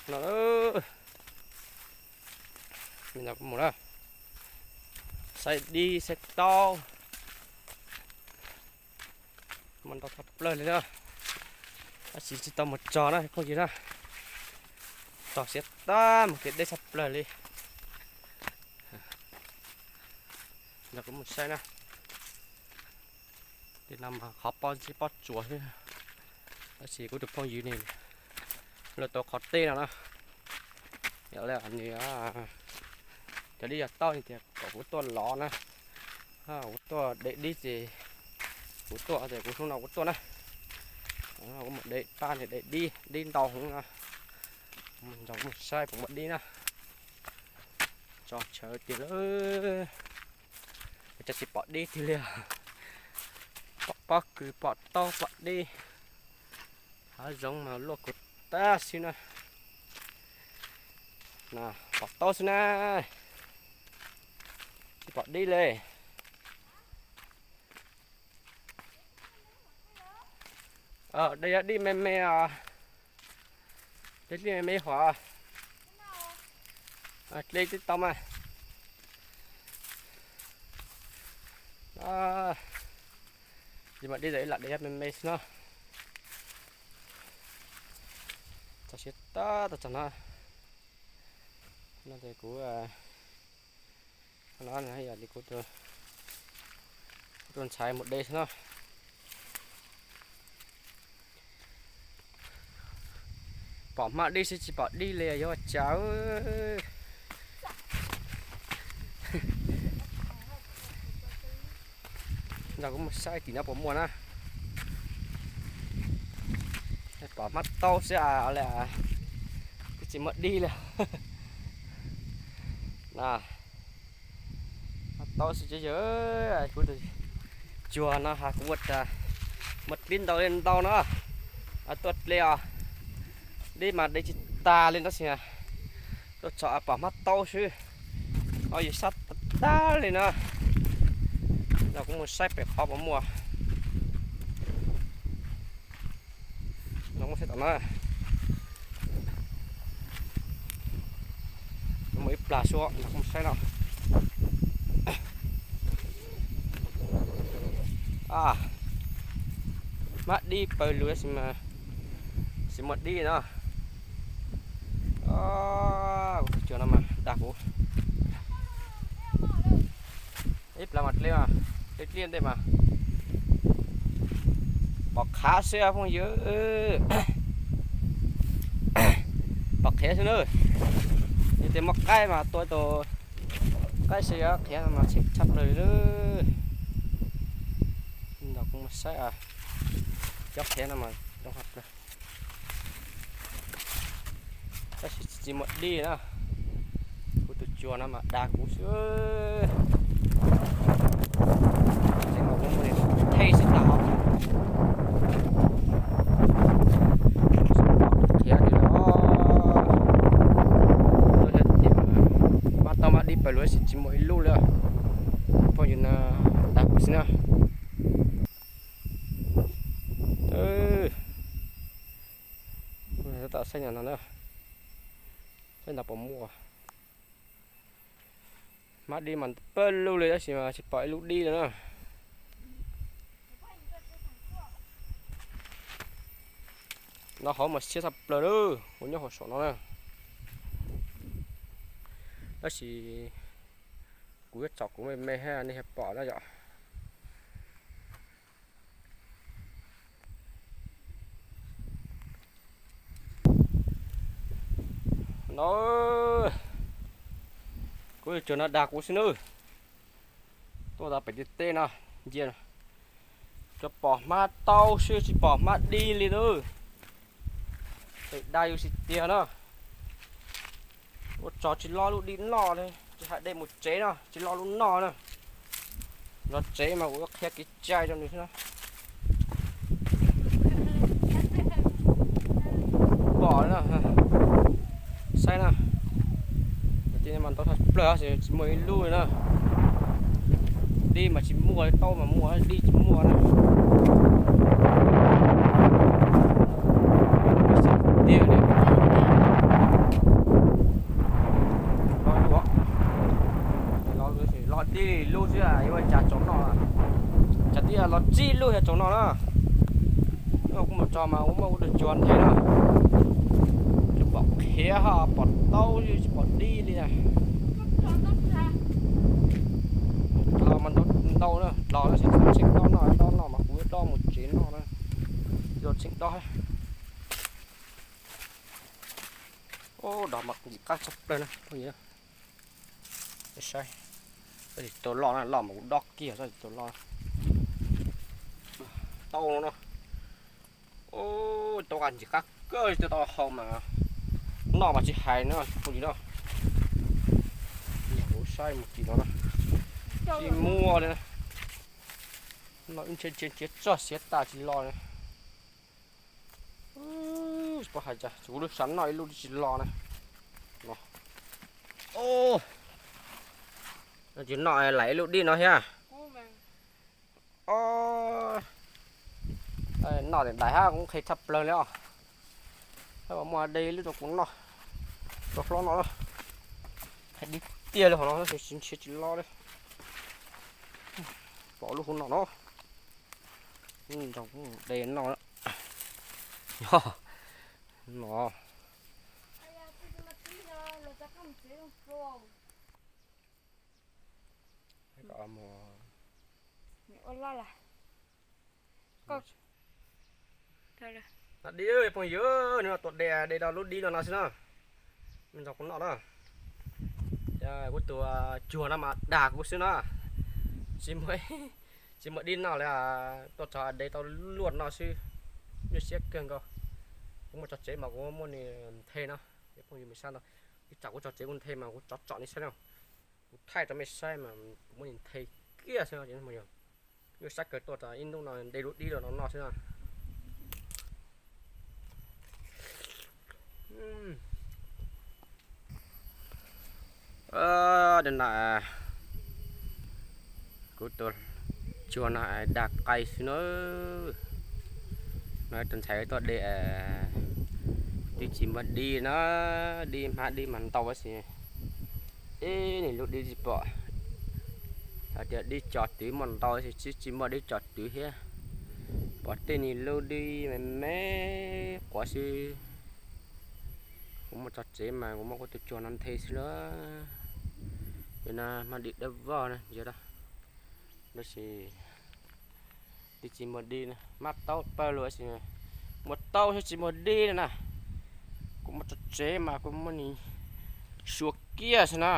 No, mus na, saib dib saib taub, mas ntau tshaj plaws li na. Tab sis tsis tau mus txog na phooj ywg na, txog siab tag mus kev deb tshaj plaws li. Yog kuv mus saib na, li no mas qhov pob zeb pob tsuas xwb. Tab sis kuv tus phooj ywg ne, luag tau qhov teb no na, yog li nws cov dib yog taub tias kom kuv tuaj lov na, kuv tuaj de dib ces kuv tuaj ces kuv hnub no kuv tuaj na. Kuv mus de pab nws de dib, dib ntau heev no, mus nrog kuv mus saib puas muaj dib na. Tso chaw tiag lawm, cas tsis pom dib tiag li. Pom pob kws pom taub pom dib, hav zoov mas luaj kuv tag xwb na. Pom taub xwb na, tsis pom dib li. De dib me me os, de dib me me hov, dle twb tau mas. Ces mas dib lam de me me xwb no. Txog siab tab tom txog no, no ces kuv, no yog li kuv tus ntxhais mus de xwb no. Pom hmab dib xwb tsis pom dib li yog ua cas. Nrog kuv mus saib tim no puas muaj na. Pom hmab taub xwb li, twb tsis muaj dib li. Hmab taub xwb ces yog kuv tus cuag no has kuv ua tas muaj dib ntau li ntau no, tuaj dle os. Dib mas de tsis tag li tab sis tuaj txog pom hmab taub xwb, o yus sab tag li na. Nrog kuv mus saib pem qhov puas muaj. Nrog kuv mus saib tom no, muaj ib plag xwb, nrog kuv mus saib no. Hmab dib pawg lug tab sis mas tsis muaj dib no. Kuv tus cuag no mas dag kuv ib plag mas dle, dle dib ntej mas pom qhav xwb phooj ywg, pom qhiav xwb na. Yog tias muaj qaib mas tua tus qaib xwb, qhiav mas txheem tshaj plaws li. Nrog kuv mus saib cov qhiav no mas zoo ha plaws. Tab sis tsis muaj dib na, kuv tus cuag no mas dag kuv xwb. Tej mas kuv muaj thej xwb tag, qhiav li os. Tuaj yog tias hmab taub hmab dib pawg lug tab sis tsis muaj ib lub li. Phooj ywg no dag kuv xwb na. Tab tom saib no na, saib ntawd puas muaj. Hmab dib mas pawg lug li tab sis mas tsis pom ib lub dib li na. No hauv mas siab tshaj plaws lawm, kuv nyob hauv saum no na. Tab sis kuv yuav tsom kuv me me nej thiaj pom na yom. No, kuv tus cuag no dag kuv xwb nawb. Tuaj tau pem tej teb no, ntsia, tsuas pom hmab taub xwb tsis pom hmab dib li nawb. Pem dag yus tsis tiag no, ua tso tsis loj lub dib noj li, tsis hais de mus tsev no tsis loj lub noj na. Los tsev mas kuv qhia kev cai rau nws xwb na. Pom na, saib na, tej no mas ntau tshaj plaws tsis muaj ib lub li na. Dib mas tsis muaj, taub mas muaj dib tsis muaj na. Tiag li. Txij lub hiav tsoom no na, kuv mus tso mas kuv muaj kuv tus cuag nthe na, tsis pom qhiav ho pom taub tsis pom dib li. Dlov mas ntau na, dlov no tsis txhob tsheej dob noj, dob noj mas kuv dob mus tsev noj na, yog tsheej dob. Ub, dov mas ntxim qab tshaj plaws na phooj ywg. Saib, tsis tau loj na, loj mas kuv dob kiag, tsis tau loj. Taub no no, ub, taub qab ntxim qab kawg, tsis tau hau mas noj mas tsis hais na phooj ywg na. Kuv saib mus tim no na, tsis muaj li na. No ib ntshe nrhiav txog siav tas tsis los li. Tsis paub hais cas, kuv lub sab noj ib lub tsis los na. Tsis noj laim ib lub dib no thiab. Noj daim hab kuv qhia tshaj plaws li os. Hab mas muaj de lub rau kuv noj, rau hlob noj. Hais dib tiag li hov no, tsis nrhiav tsis los li. Pom lub hauv no no, de noj. Yog no. Dib phooj ywg, nws tuaj de, de rau lub dib no no xwb na. Me ntsis kuv noj na. Kuv tus cuag no mas dag kuv xwb na. Tsis muaj, tsis muaj dib noj li, tuaj tso de tau luaj no xwb. Nyuaj siab kawg nkaus. Kuv muaj tso tsev mas kuv muab nws nthe no. Phooj ywg mej saib no, ib tsam kuv tso tsev kuv nthe mas kuv tso tsom nej saib no. Kuv thaij rau mej saib mas kuv muab nws nthe kiag xwb no. Nyuaj siab kawg, tuaj tso ib hnub no de lub dib rau no noj xwb na. Dab na, kuv tus cuag no dag qai xwb na. No tus ntxhais tuaj de, twb tsis muaj dib na, dib hmab dib mas ntau xwb. Ib niag lub dib tsis pom, hais tias dib tso twv muaj ntau xwb, tsis muaj dib tso twv thiab. Pom tej niag lub dib me me quav xwb. Kuv muab tso tsev mas kuv muab kuv tus cuag no nthe xwb na. Yog no hmab dib dawb vog na yog, tab sis twb tsis muaj dib na, hmab taub pawg lug tab sis muaj taub thiab tsis muaj dib na. Kuv muab tso tsev mas kuv muab nws sua kiag xwb na.